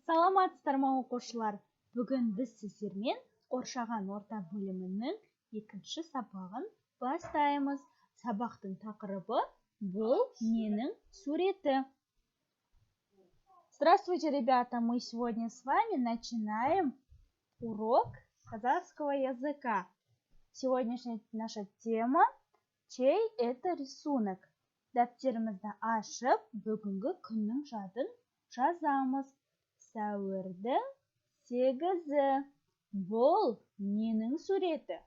Саламатсыздар ма, оқушылар! Бүгін біз сіздермен қоршаған орта бөлімінің екінші сабағын бастаймыз. Сабақтың тақырыбы: «Бұл ненің суреті?» Здравствуйте, ребята! Мы сегодня с вами начинаем урок казахского языка. Сегодняшняя наша тема: «Чей это рисунок?» Дәптерімізді ашып, бүгінгі күннің жадын жазамыз. Сәуірдің 8-і. Бұл ненің суреті?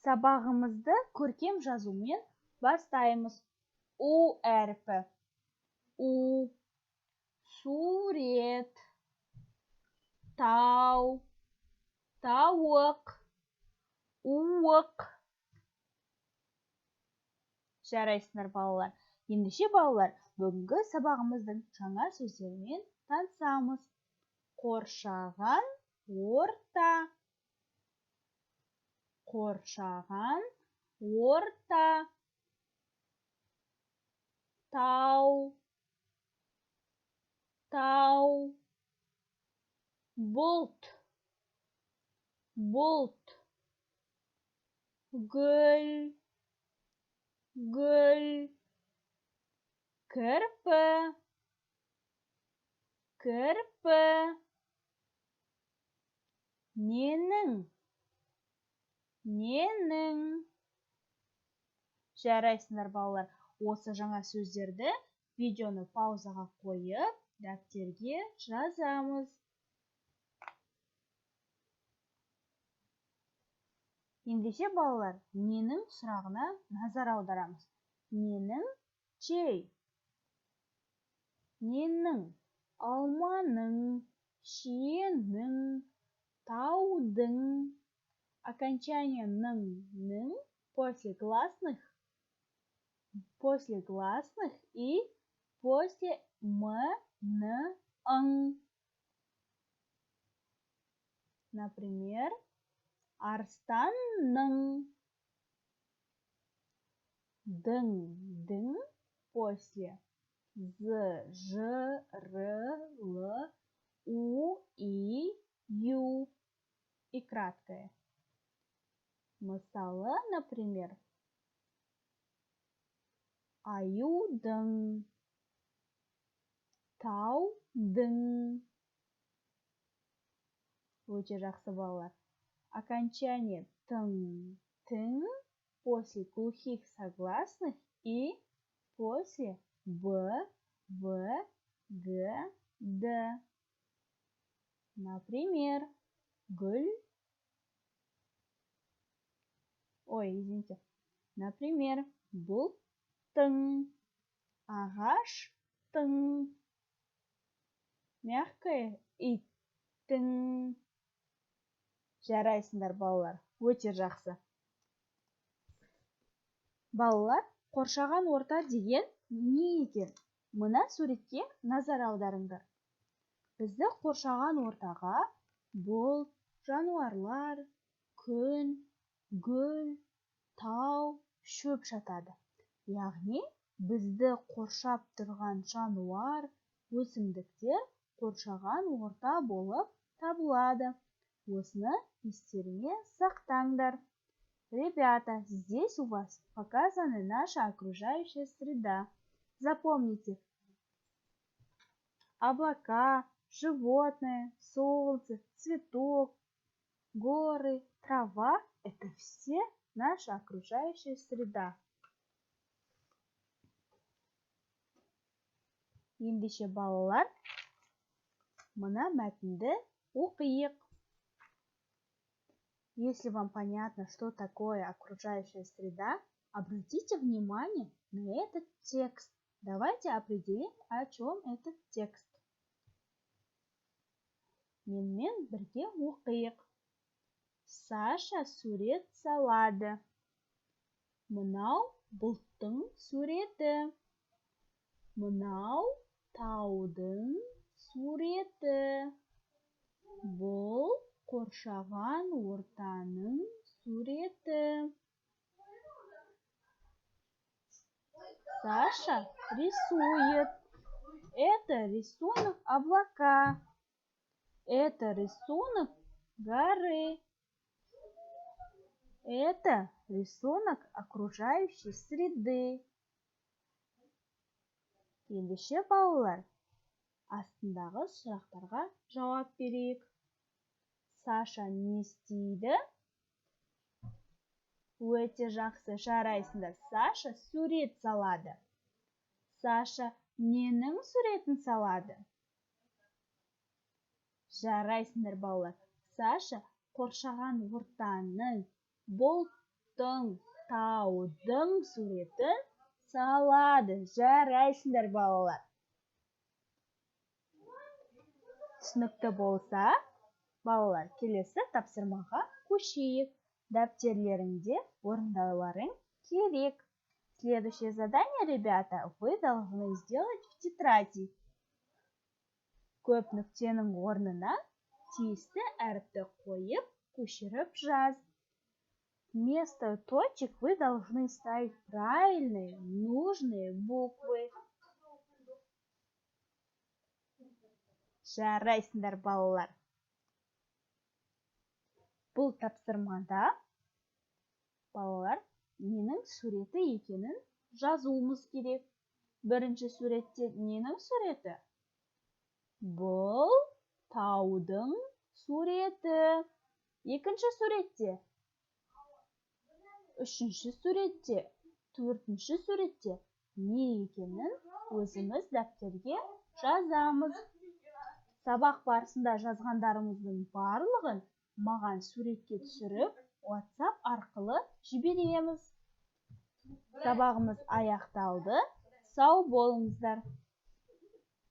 Сабағымызды көркем жазумен бастаймыз. У әрпі. У. Сурет. Тау. Тауық. Уық. Жарайсыңдар, балалар! Ендеше, балалар, бүгінгі сабағымыздың жаңа сөздерімен танысамыз. Қоршаған орта. Қоршаған орта. Тау. Тау. Бұлт. Бұлт. Гүл. Гүл. Кірпі. Кірпі. Ненің? Ненің? Жарайсыңдар, балалар! Осы жаңа сөздерді видеоны паузаға қойып, дәптерге жазамыз. Ендеше, балалар, ненің сұрағына назар аударамыз. Ненің? Чей? Ненің? Алманың, шиенің, таудың. Окончание ның, нің после гласных и после м, н, ң. Например, арыстанның. Дың, дің после з, ж, р, л, у, и, ю и краткое. Мысалы, например, аюдың, таудың. Өте жақсы, балалар. Окончание тың, тің после глухих согласных и после б, в, г, д. Например, гүл. Ой, извините. Например, бұлттың, ағаштың, мягкое иттің. Жарайсыңдар, балалар, өте жақсы. Балалар, қоршаған орта деген не екен? Мына суретке назар аударыңдар. Бізді қоршаған ортаға бұлт, жануарлар, күн, гүл, тау, шөп жатады. Яғни бізді қоршап тұрған жануар, өсімдіктер қоршаған орта болып табылады. Осыны естеріңе сақтаңдар. Ребята, здесь у вас показана наша окружающая среда. Запомните: облака, животные, солнце, цветок, горы, трава – это все наша окружающая среда. Ендеше, балалар, мына мәтінді оқиық. Если вам понятно, что такое окружающая среда, обратите внимание на этот текст. Давайте определим, о чем этот текст. Менімен бірге оқиық. Саша сурет салады. Мынау бұлттың суреті. Мынау таудың суреті. Бұл қоршаған ортаның суреті. Саша рисует. Это рисунок облака. Это рисунок горы. Это рисунок окружающей среды. Ендеше, балалар, астындағы сұрақтарға жауап берейік. Саша не істейді? Өте жақсы, жарайсыңдар. Саша сурет салады. Саша ненің суретін салады? Жарайсыңдар, балалар. Саша қоршаған ортаның, бұлттың, таудың суретін салады. Жарайсыңдар, балалар. Түсінікті болса, балалар, келесі тапсырмаға көшейік. Дәптерлеріңде орындауларың керек. Следующее задание, ребята, вы должны сделать в тетради. Көп нүктенің орнына тиісті әріпті қойып, көшіріп жаз. Вместо точек вы должны ставить правильные, нужные буквы. Жарайсыңдар, балалар. Бұл тапсырмада, балалар, ненің суреті екенін жазуымыз керек. Бірінші суретте ненің суреті? Бұл таудың суреті. Екінші суретте, үшінші суретте, төртінші суретте не екенін өзіміз дәптерге жазамыз. Сабақ барысында жазғандарымыздың барлығын маған суретке түсіріп, WhatsApp арқылы жібереміз. Сабағымыз аяқталды. Сау болыңыздар.